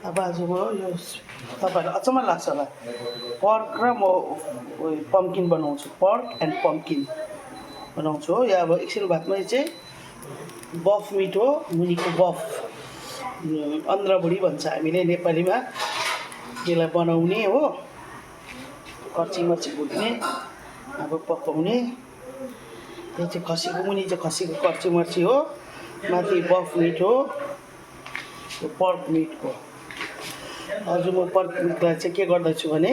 अब आज म यो तपाईँहरूलाई अचम्म लाग्छ होला पर्क र म पम्किन बनाउँछु पर्क एन्ड पम्किन बनाउँछु हो या अब एकछिन बादमा चाहिँ बफ मिट हो मुनिको बफ अन्ध्रबुढी भन्छ हामीले नेपालीमा यसलाई बनाउने हो कर्ची मर्ची भुट्ने अब पकाउने यो चाहिँ खसीको मुनि चाहिँ खसीको कर्ची मर्ची हो माथि बफ मिट हो यो पर्क मिटको आज म पर्क मिटलाई चाहिँ के गर्दैछु भने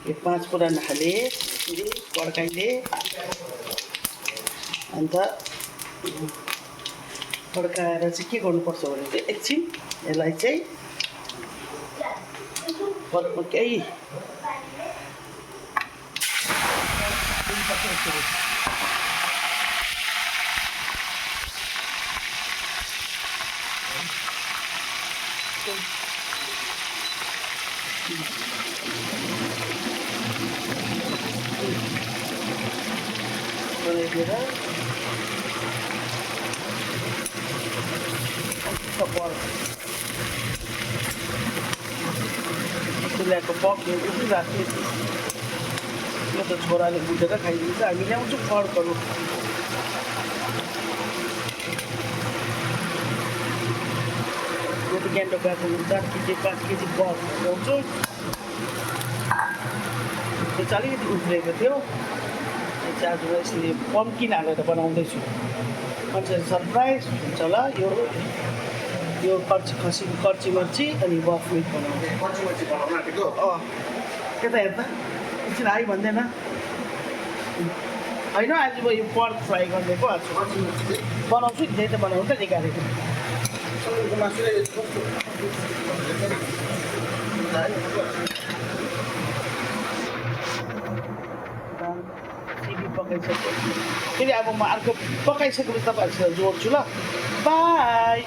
यो 5 पुरानो हाले यसरी पड्काइले अन्त पड्काएर चाहिँ के गर्नुपर्छ भने चाहिँ एकछिन यसलाई चाहिँ पर्कमा केही बनाइदिएर चुल्हाको पक्ने उठिरहेको यो त छोराले बुझेर खाइदिन्छ हामी ल्याउँछौँ फर्कहरू यो त ग्यान्डो गएको 4 केजी 5 केजी पर्क ल्याउँछौँ त्यो चाहिँ अलिकति उफ्रेको थियो यो चाहिँ आज यसले पम्किन हालेर बनाउँदैछु मान्छे सरप्राइज हुन्छ होला यो खसीको कर्ची मर्ची अनि बफ मिट बनाउँदै कर्ची मर्ची बनाउन आँटेको त्यता हेर्दा एकछिन आइ भन्दैन होइन आज म यो पर्क फ्राई गरिदिएको आज बनाउँछु नि त्यही त बनाउनु त निकालेको सिमी पकाइसक्यो फेरि अब म अर्को पकाइसकेपछि तपाईँहरूसँग जोड्छु ल बाई।